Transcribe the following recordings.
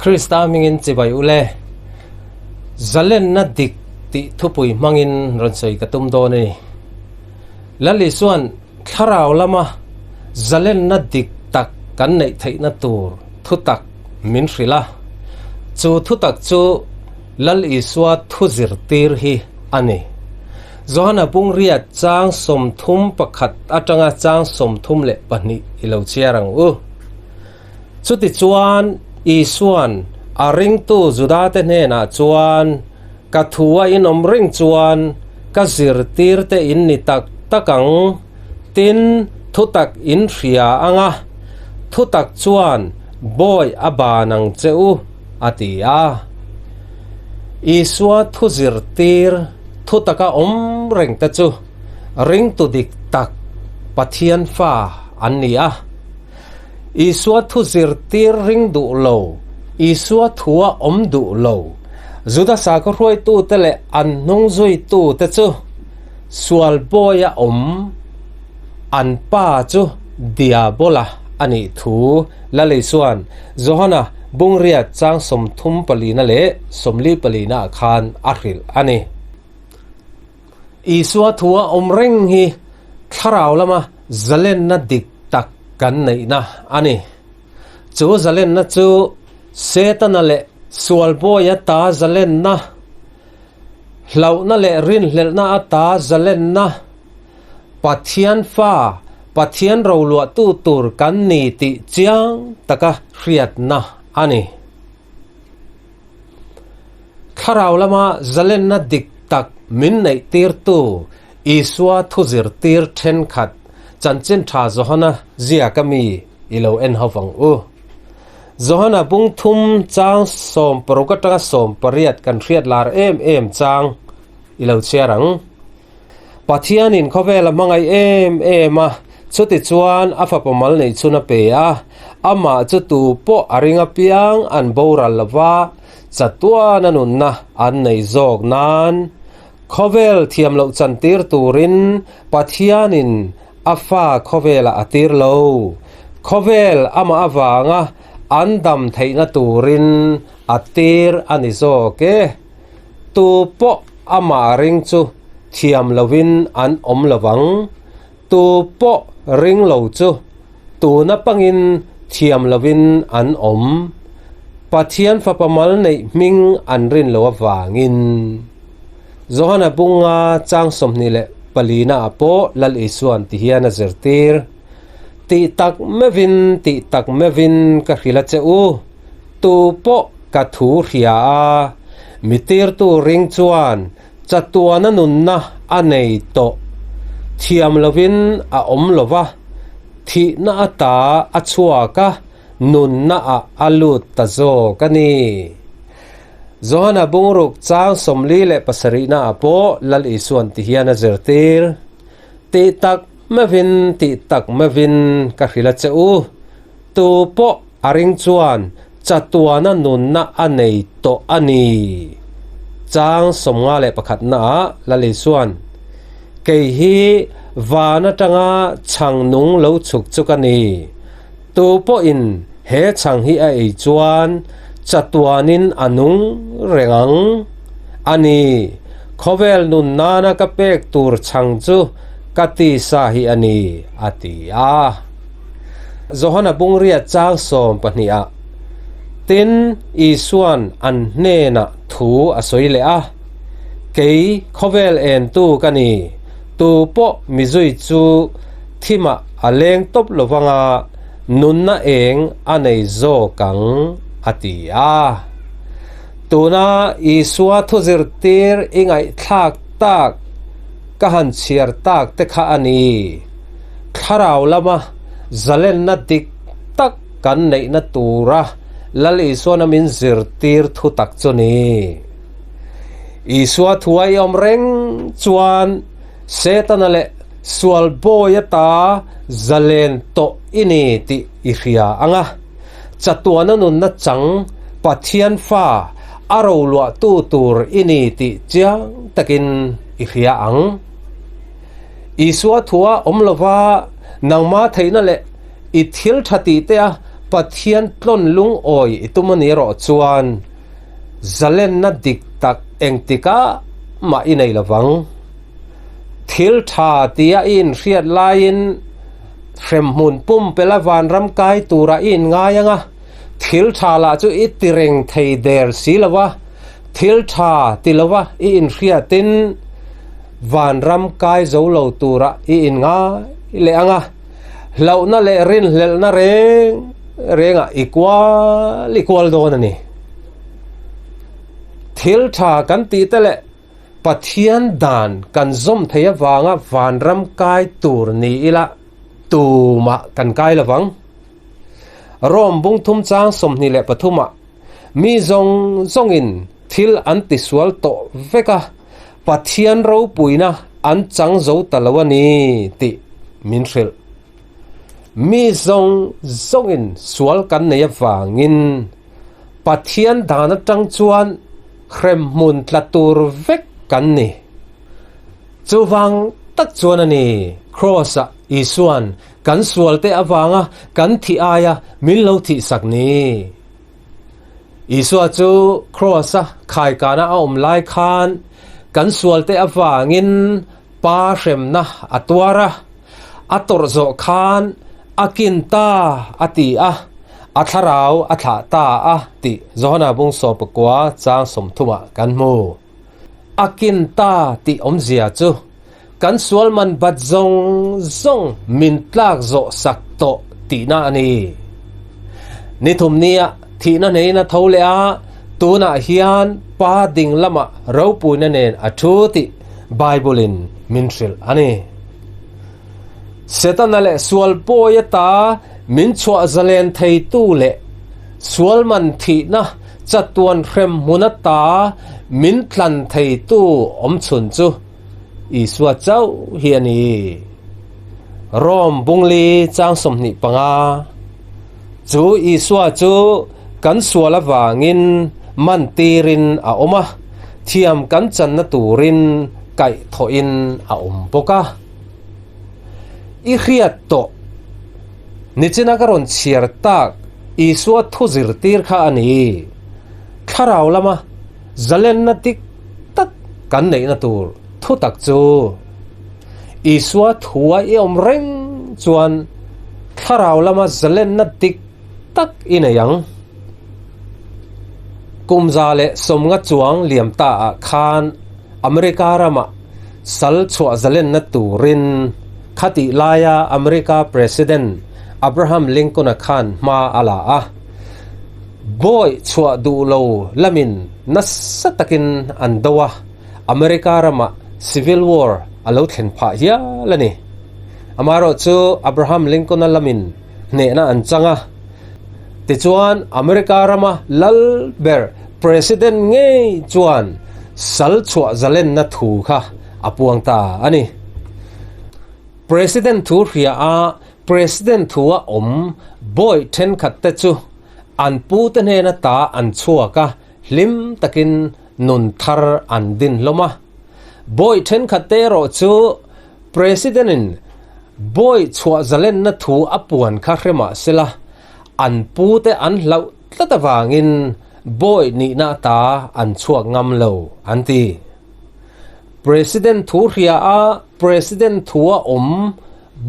Krista hmingin chibai ule. Zalenna dik tih thupui hmangin rawn sawi ka tum dawn a ni. Lal Isua'n thlarau lama zalenna dik tak kan neih theihna tur thutak min hrilh a, chu thutak chu Lal Isua thu zirtir hi a ni. Johana Bungriat chang 31 atanga chang 32 i lo chhiar ang u. Chutichuan Isua'n a ringtu Judate hnenah chuan, Ka thu a inawm reng chuan ka zirtirte in ni tak tak ang, tin, thutak in hria ang a, thutak chuan bawi a ban ang che u, a ti a. Isua thu zirtir thutaka awm rengte chu ringtu dik tak Pathian fa an ni a. Isua thu zirtir ring duh lo, Isua thua awm duh lo, Juda sakhaw hruaitute leh an hnung zuitute chu sual bawia awm an pa chu Diabola a nih thu Lal Isua'n Johana Bungriat chang 34 leh 44 ah khan a hrilh a ni. Isua thua awm reng hi thlarau lama zalenna dik tak kan neihna a ni. Chu zalenna chu Setana leh sualbawi ata zalenna, hlauhna leh rinhlelhna ata zalenna, Pathian fa, Pathian roluahtu tur kan ni tih chiang taka hriatna a ni. Thlarau lama zalenna dik tak min neihtirtu Isua thu zirtir thenkhat Chanchin Tha Johana ziaka mi i lo en ho vang u. Johana bung thum chang 16 atanga 18 kan hriat lar em em chang i lo chhiar ang. Pathianin khawvel a hmangaih em em a, chutichuan a fapa mal neih chhun a pe a, amah chu tu pawh a ring apiang an boral lo va, chatuan a nunna an nei zawk nan. Khawvel thiam loh chantir turin Pathianin a fa khawvelah a tir lo. Khawvel amah avanga an dam theihna turin a tir a ni zawk e. Tu pawh amah ring chu thiam lovin an awm lo vang. Tu pawh ring lo chu tuna pangin thiam lovin an awm. Pathian Fapa mal neih hming an rin lo avangin. Johana bunga chang 24 naah pawh Lal Isua'n ti hian a zirtir, Tih tak meuhin, tih tak meuhin ka hrilh a che u. Tu pawh ka thu hria a, mi tirtu ring chuan chatuana nunna a nei tawh. Thiam lovin a awm lo va, thihna ata a chhuak a, nunna ah a lut ta zawk a ni. Johana bungruk chang 47 naah pawh Lal Isua'n ti hian a zirtir, Tih tak meuhin, tih tak meuhin ka hrilh a che u, Tu pawh a ring chuan chatuana nunna a nei tawh a ni. Chang 51 naah Lal Isua'n, Kei hi van atanga chhang nung lo chhuk chu ka ni. Tu pawhin he chhang hi a ei chuan chatuanin a nung reng ang a ni. Khawvel nun nana ka pek tur chhang chu ka tisa hi a ni, a ti a. Johana bungriat chang 12 ah tin Isua'n an hnenah thu a sawi leh a, Kei khawvel entu ka ni, tu pawh mi zui chu thimah a leng tawp lo vanga nunna eng a nei zawk ang, a ti a. Tuna Isua thu zirtir i ngaihthlak tak ka han chhiar tak te kha a ni. Thlarau lama zalenna dik tak kan neihna tura Lal Isuana min zirtir thu tak chu ni. Isua thua i awm reng chuan Setana leh sual bawi ata zalen tawh i ni tih i hria ang a. Chatuana nunna chang Pathian fa a roluahtu tur i ni tih chiang takin i hria ang. Isua thua awm lova nangma theihna leh i thil tha tih te a Pathian tlawn lungawi i tum a ni erawh chuan zalenna dik tak engtikah mah i nei lovang. Thil tha tia i inhriat laiin hremhmun pumpelh a vanram kai turah i inngai ang a, thil tha lah chu i ti reng thei der si lo va, thil tha ti lova i inhriatin vanram kai zo lo turah i inngai leh ang a, hlauhna leh rinhlelhna reng rengah i kual i kual dawn a ni. Thil tha kan tih te leh Pathian dan kan zawm thei avanga vanram kai tur ni ila tumah kan kai lovang. Rome bungthum chang 23 ah mi zawng zawngin thil an tisual tawh vek a, Pathian ropuina an chang zo ta lo a ni tih min hrilh. Mi zawng zawngin sual kan nei avangin Pathian dan atang chuan hremhmun tla tur vek kan ni. Chuvang tak chuan a ni, Kraws-ah Isua'n kan sualte avanga kan thih aia min lo thihsak ni. Isua chu Kraws-a khaikana a awm lai khan kan sualte avangin Pa hremna a tuar a, a tawrh zawh khan a kin ta a ti a, a thlarau a thlah ta a tih Johana bung 19 chang 30 ah kan hmu. A kin ta tih awmzia chu kan sual man bat zawng zawng min tlak zawh sak tawh tihna a ni. Ni thum nia thihna hnein a tho leh a, tunah hian Pa ding lamah ropuina nen a thu tih Bible-in min hrilh a ni. Setana leh sual pawi ata min chhuah zalen theitu leh sual man thihna chatuan hrem hmun ata min tlan theitu awmchhun chu Isua chauh hi a ni. Rome bungli chang 25 Chu Isua chu kan sual avangin man tirin a awm a, thiam kan channa turin kaihthawhin a awm bawk a. I hriat tawh, nichina ka rawn chhiar tak Isua thu zirtir kha a ni. Thlarau lama zalenna dik tak kan neihna tur thu tak chu Isua thua i awm reng chuan thlarau lama zalenna dik tak i nei ang. Kum 150 chuang liam ta ah khan America ramah sal chhuah zalenna turin khatih laia America President Abraham Lincoln-a khan hma a la a. Bawi chhuah duh lo lamin nasa takin an do a, America ramah Civil War a lo thlen phah hial a ni. Amaherawhchu Abraham Lincoln-a lamin hnehna an chang a. Tichuan America rama lal ber President ngei chuan sal chhuah zalenna thu kha a puang ta a ni. President thu hria a President thua awm bawi thenkhat te chu an pute hnena ta an chhuak a, hlim takin nun thar an din hlawm a. Bawi thenkhat te erawh chu President-in bawi chhuah zalenna thu a puan kha hre mah sela, an pute an hlauh tlat avangin bawi nihna ta an chhuak ngam lo an ti. President thu hria a President thua awm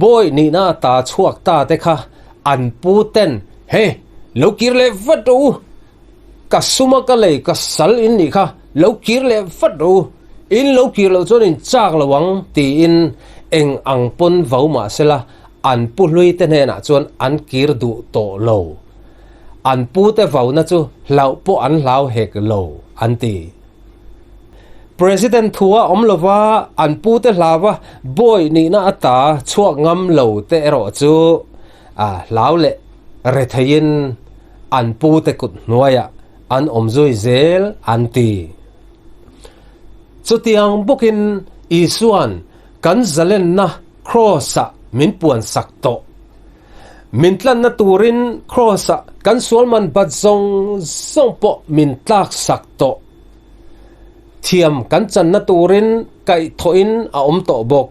bawi nihna ta chhuak ta te kha an puten, Hey, lo kir leh vat rawh u! Ka suma ka lei ka sal in nih kha, lo kir leh vat rawh u, in lo kir loh chuan in chak lo ang tiin eng ang pawn vo mah sela an pu hlui te hnenah chuan an kir duh tawh lo. An pu te vona chu hlauh pawh an hlau hek lo an ti. President thua awm lova an pu te hlava bawi nihna ata chhuak ngam lo te erawh chu a hlau leh retheiin an pute kut hnuaiah an awm zui zel an ti. Chutiang bawkin Isua'n kan zalenna Kraws-ah min puansak tawh. Min tlanna turin Kraws-ah kan sualman bat zawng zawng pawh min tlaksak tawh. Thiam kan channa turin kaihthawhin a awm tawh bawk.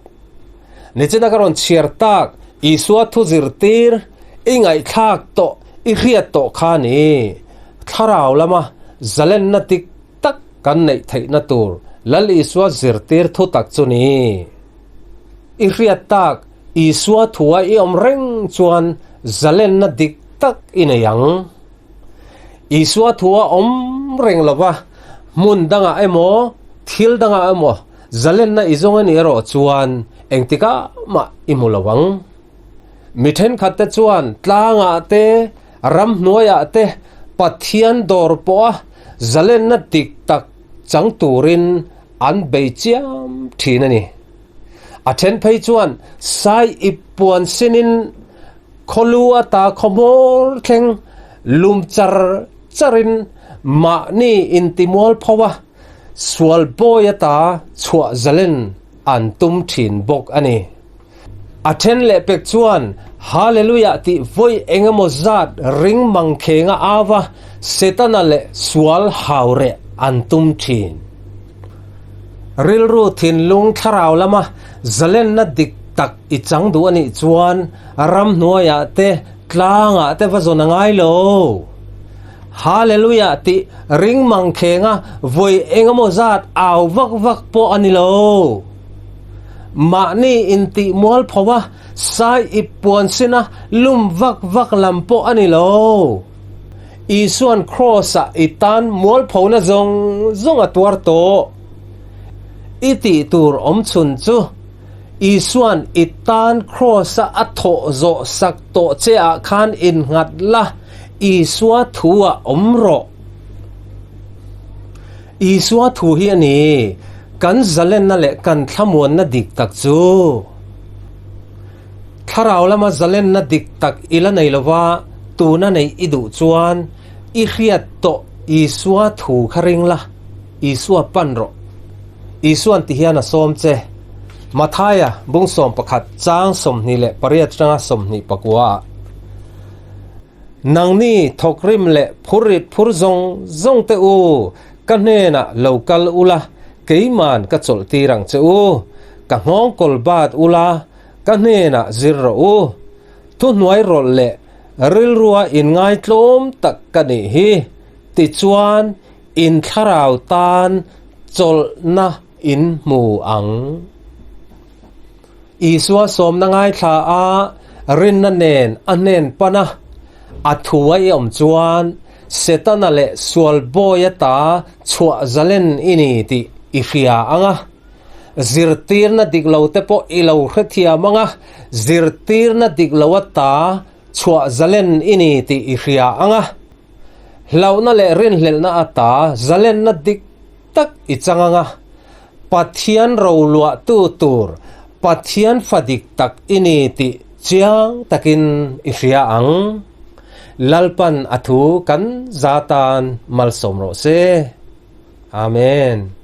Nichina ka rawn chhiar tak Isua thu zirtir i ngaihthlak tawh. I hriat tawh kha ni. Thlarau lama zalenna dik tak kan neih theihna tur Lal Isua zirtir thu tak chu ni. I hriat tak Isua thua i awm reng chuan zalenna dik tak i nei ang. Isua thua awm reng lova hmun dangah emaw thil dangah emaw zalenna i zawng a nih erawh chuan engtikah mah i hmu lo ang. Mi thenkhatte chuan tlangah te, ramhnuaiah te Pathian dawr pawha zalenna dik tak chang turin an bei chiam thin a ni. A then phei chuan sai ip puan sinin khawlu ata khaw hmawr thleng lum char charin mahni intimual pho a, sual bawi ata chhuah zalen an tum thin bawk a ni. A then leh pek chuan Hallelujah tih vawi eng emaw zat ring mangkhenga ava Setana leh sual hau reh an tum thin. Rilru thinlung thlarau lama zalenna dik tak i chang duh a nih chuan ramhnuaiah te tlangah te va zawn a ngai lo. Hallelujah tih ring mangkhenga vawi eng emaw zat au vak vak pawh a ni lo. Mahni intih mual pho a, sai ip puan sin a, lum vak vak lam pawh a ni lo. Isuan Kraws-ah i tan mualphona zawng zawng a tuar tawh. I tih tur awm chhun chu Isuan i tan Kraws-a a thawh zawh sak tawh che ah khan innghat la, Isua thu-ah awm rawh. Isua thu hi a ni, kan zalenna leh kan thlamuanna dik tak chu. Thlarau lama zalenna dik tak i la nei lova, tuna neih i duh chuan i hriat tawh Isua thu kha ring la, Isua pan rawh. Isua'n ti hian a sawm che. Mathaia bung 11 chang 28 atanga 24 ah. Nangni thawkrim leh phurrit phur zawng zawng te u, ka hnenah lo kal ula, keiman ka chawlh tir ang che u. Ka nghawng kawl bat ula, ka hnenah zir rawh u. Thuhnuai rawlh leh rilrua inngaitlawm tak ka nih hi, tichuan in thlarau tan chawlhna in hmu ang. Isua sawmna ngaithla a, rinna nen a hnen pan a, a thu a i awm chuan Setana leh sual bawi ata chhuah zalen i ni tih i hria ang a. Zirtirna dik lo te pawh i lo hrethiam ang a, zirtirna dik lo ata chhuah zalen i ni tih i hria ang a. Hlauhna leh rinhlelhna ata zalenna dik tak i chang ang a, Pathian roluahtu tur Pathian fa dik tak i ni tih chiang takin i hria ang. Lalpan a thu kan za tan malsawm rawh se. Amen.